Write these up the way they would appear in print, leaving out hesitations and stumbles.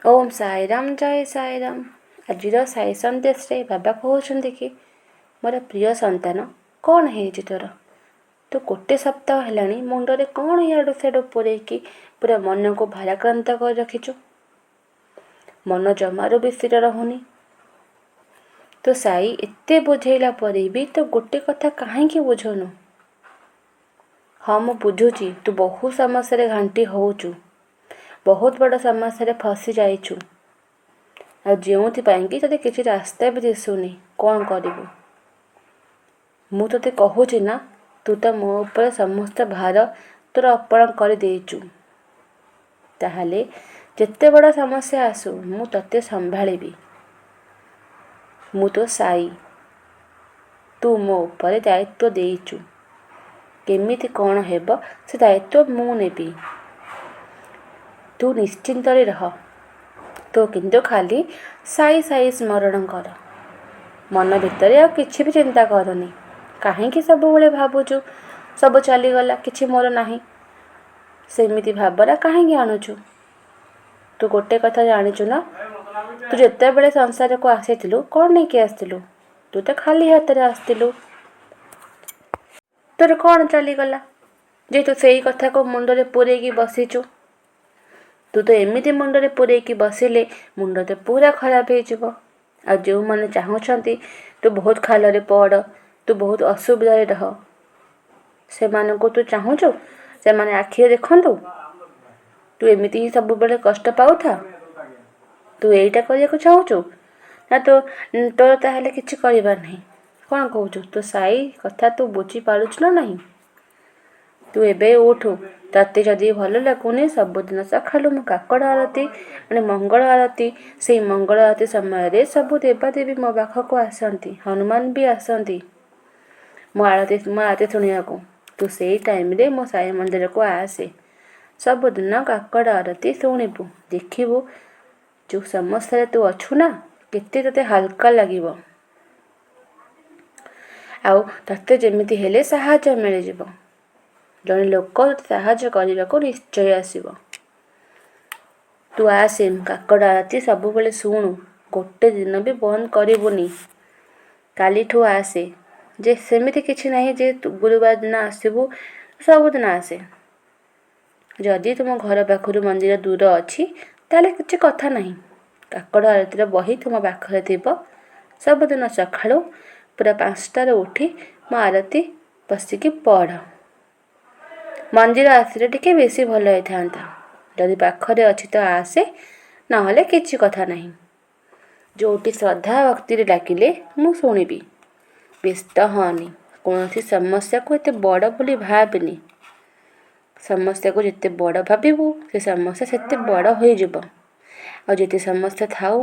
ଓମ୍ ସାଇରାମ, ଜୟ ସାଇରାମ। ଆଜିର ସାଇ ସନ୍ଦେଶରେ ବାବା କହୁଛନ୍ତି କି, ମୋର ପ୍ରିୟ ସନ୍ତାନ, କ'ଣ ହେଇଛି ତୋର? ତୁ ଗୋଟେ ସପ୍ତାହ ହେଲାଣି ମୁଣ୍ଡରେ କ'ଣ ଇଆଡ଼ୁ ସିଆଡ଼ୁ ପୂରେଇକି ପୁରା ମନକୁ ଭାରାକ୍ରାନ୍ତ କରି ରଖିଛୁ। ମନ ଜମାରୁ ବି ସ୍ଥିର ରହୁନି। ତୋ ସାଇ ଏତେ ବୁଝେଇଲା ପରେ ବି ତୁ ଗୋଟେ କଥା କାହିଁକି ବୁଝୁନୁ? ହଁ, ମୁଁ ବୁଝୁଛି, ତୁ ବହୁତ ସମସ୍ୟାରେ ଘାଣ୍ଟି ହେଉଛୁ, ବହୁତ ବଡ଼ ସମସ୍ୟାରେ ଫସି ଯାଇଛୁ, ଆଉ ଯେଉଁଥିପାଇଁ କି ତୋତେ କିଛି ରାସ୍ତା ବି ଦିଶୁନି କ'ଣ କରିବୁ। ମୁଁ ତୋତେ କହୁଛି ନା, ତୁ ତ ମୋ ଉପରେ ସମସ୍ତ ଭାର ତୋର ଅର୍ପଣ କରିଦେଇଛୁ। ତାହେଲେ ଯେତେ ବଡ଼ ସମସ୍ୟା ଆସୁ, ମୁଁ ତୋତେ ସମ୍ଭାଳିବି। ମୁଁ ତୋ ସାଇ। ତୁ ମୋ ଉପରେ ଦାୟିତ୍ୱ ଦେଇଛୁ। କେମିତି କ'ଣ ହେବ, ସେ ଦାୟିତ୍ୱ ମୁଁ ନେବି। ତୁ ନିଶ୍ଚିନ୍ତରେ ରହ। ତୁ କିନ୍ତୁ ଖାଲି ସାଇ ସାଇ ସ୍ମରଣ କର। ମନ ଭିତରେ ଆଉ କିଛି ବି ଚିନ୍ତା କରନି। କାହିଁକି ସବୁବେଳେ ଭାବୁଛୁ ସବୁ ଚାଲିଗଲା, କିଛି ମୋର ନାହିଁ? ସେମିତି ଭାବନା କାହିଁକି ଆଣୁଛୁ? ତୁ ଗୋଟେ କଥା ଜାଣିଛୁ ନା, ତୁ ଯେତେବେଳେ ସଂସାରକୁ ଆସିଥିଲୁ, କ'ଣ ନେଇକି ଆସିଥିଲୁ? ତୁ ତ ଖାଲି ହାତରେ ଆସିଥିଲୁ। ତୋର କ'ଣ ଚାଲିଗଲା ଯେ ତୁ ସେଇ କଥାକୁ ମୁଣ୍ଡରେ ପୂରେଇକି ବସିଛୁ? ତୁ ତ ଏମିତି ମୁଣ୍ଡରେ ପୂରେଇକି ବସିଲେ ମୁଣ୍ଡ ତ ପୁରା ଖରାପ ହେଇଯିବ। ଆଉ ଯେଉଁମାନେ ଚାହୁଁଛନ୍ତି ତୁ ବହୁତ ଖାଲରେ ପଡ଼, ତୁ ବହୁତ ଅସୁବିଧାରେ ରହ, ସେମାନଙ୍କୁ ତୁ ଚାହୁଁଛୁ ସେମାନେ ଆଖିରେ ଦେଖନ୍ତୁ ତୁ ଏମିତି ହିଁ ସବୁବେଳେ କଷ୍ଟ ପାଉଥା? ତୁ ଏଇଟା କରିବାକୁ ଚାହୁଁଛୁ ନା? ତୋର ତାହେଲେ କିଛି କରିବାର ନାହିଁ। କ'ଣ କହୁଛୁ? ତୋ ସାଇ କଥା ତୁ ବୁଝିପାରୁଛୁ ନା ନାହିଁ? ତୁ ଏବେ ଉଠୁ। ତତେ ଯଦି ଭଲ ଲାଗୁନି, ସବୁଦିନ ସକାଳୁ ମୁଁ କାକଡ଼ ଆଳତି, ମାନେ ମଙ୍ଗଳ ଆଳତି, ସେଇ ମଙ୍ଗଳ ଆଳତି ସମୟରେ ସବୁ ଦେବାଦେବୀ ମୋ ପାଖକୁ ଆସନ୍ତି, ହନୁମାନ ବି ଆସନ୍ତି ମୋ ଆଳତି ଶୁଣିବାକୁ। ତୁ ସେଇ ଟାଇମ୍ରେ ମୋ ସାଇ ମନ୍ଦିରକୁ ଆସେ। ସବୁଦିନ କାକଡ଼ ଆରତି ଶୁଣିବୁ। ଦେଖିବୁ, ଯେଉଁ ସମସ୍ୟାରେ ତୁ ଅଛୁ ନା, କେତେ ତତେ ହାଲକା ଲାଗିବ ଆଉ ତତେ ଯେମିତି ହେଲେ ସାହାଯ୍ୟ ମିଳିଯିବ। ଜଣେ ଲୋକ ତତେ ସାହାଯ୍ୟ କରିବାକୁ ନିଶ୍ଚୟ ଆସିବ। ତୁ ଆସେ, କାକଡ଼ ଆରତି ସବୁବେଳେ ଶୁଣୁ, ଗୋଟେ ଦିନ ବି ବନ୍ଦ କରିବୁନି। କାଲିଠୁ ଆସେ। ଯେ ସେମିତି କିଛି ନାହିଁ ଯେ ତୁ ଗୁରୁବାର ଦିନ ଆସିବୁ, ସବୁଦିନ ଆସେ। ଯଦି ତୁମ ଘର ପାଖରୁ ମନ୍ଦିର ଦୂର ଅଛି, ତାହେଲେ କିଛି କଥା ନାହିଁ। କାକଡ଼ ଆରତିର ବହି ତୁମ ପାଖରେ ଥିବ। ସବୁଦିନ ସକାଳୁ ପୁରା 5ଟାରୁ ଉଠି ମୋ ଆରତି ବସିକି ପଢ଼। ମନ୍ଦିର ଆସିଲେ ଟିକେ ବେଶୀ ଭଲ ହେଇଥାନ୍ତା। ଯଦି ପାଖରେ ଅଛି ତ ଆସେ, ନହେଲେ କିଛି କଥା ନାହିଁ। ଯେଉଁଠି ଶ୍ରଦ୍ଧା ଭକ୍ତିରେ ଡାକିଲେ ମୁଁ ଶୁଣିବି। ବ୍ୟସ୍ତ ହଅନି। କୌଣସି ସମସ୍ୟାକୁ ଏତେ ବଡ଼ ବୋଲି ଭାବେନି। ସମସ୍ୟାକୁ ଯେତେ ବଡ଼ ଭାବିବୁ, ସେ ସମସ୍ୟା ସେତେ ବଡ଼ ହୋଇଯିବ। ଆଉ ଯେତେ ସମସ୍ୟା ଥାଉ,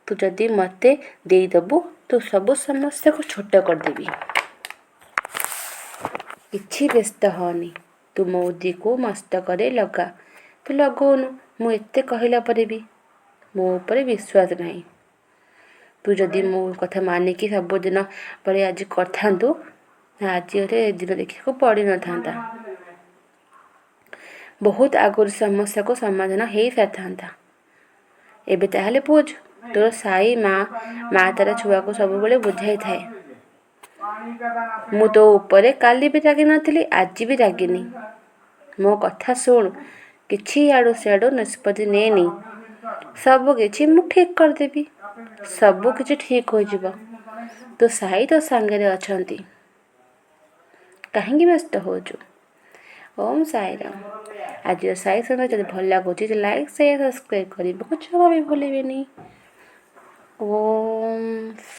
ତୁ ଯଦି ମୋତେ ଦେଇଦେବୁ, ତୁ ସବୁ ସମସ୍ୟାକୁ ଛୋଟ କରିଦେବି। କିଛି ବ୍ୟସ୍ତ ହଅନି। ତୁ ମୋ ମୁଦିକୁ ମସ୍ତକରେ ଲଗା। ତୁ ଲଗଉନୁ। ମୁଁ ଏତେ କହିଲା ପରେ ବି ମୋ ଉପରେ ବିଶ୍ୱାସ ନାହିଁ। ତୁ ଯଦି ମୋ କଥା ମାନିକି ସବୁଦିନ ପରି ଆଜି କରିଥାନ୍ତୁ, ଆଜି ଗୋଟେ ଦିନ ଦେଖିବାକୁ ପଡ଼ିନଥାନ୍ତା। ବହୁତ ଆଗରୁ ସମସ୍ୟାକୁ ସମାଧାନ ହେଇସାରିଥାନ୍ତା। ଏବେ ତାହେଲେ ବୁଝ, ତୋର ସାଇ ମା। ମା ତାର ଛୁଆକୁ ସବୁବେଳେ ବୁଝାଇଥାଏ। ମୁଁ ତୋ ଉପରେ କାଲି ବି ରାଗି ନଥିଲି, ଆଜି ବି ରାଗିନି। ମୋ କଥା ଶୁଣ। କିଛି ଇଆଡ଼ୁ ସିଆଡ଼ୁ ନିଷ୍ପତ୍ତି ନେନି। ସବୁ କିଛି ମୁଁ ଠିକ୍ କରିଦେବି। ସବୁ କିଛି ଠିକ୍ ହୋଇଯିବ। ତୋ ସାଇ ତୋ ସାଙ୍ଗରେ ଅଛନ୍ତି। କାହିଁକି ବ୍ୟସ୍ତ ହେଉଛୁ? ଓମ୍ ସାଇରାମ। ଆଜିର ସାଇ ସନ୍ଦେଶ ଯଦି ଭଲ ଲାଗୁଛି, ଲାଇକ୍, ସେୟାର, ସବସ୍କ୍ରାଇବ୍ କରିବାକୁ ଜମା ବି ଭୁଲିବେନି। ଓମ୍।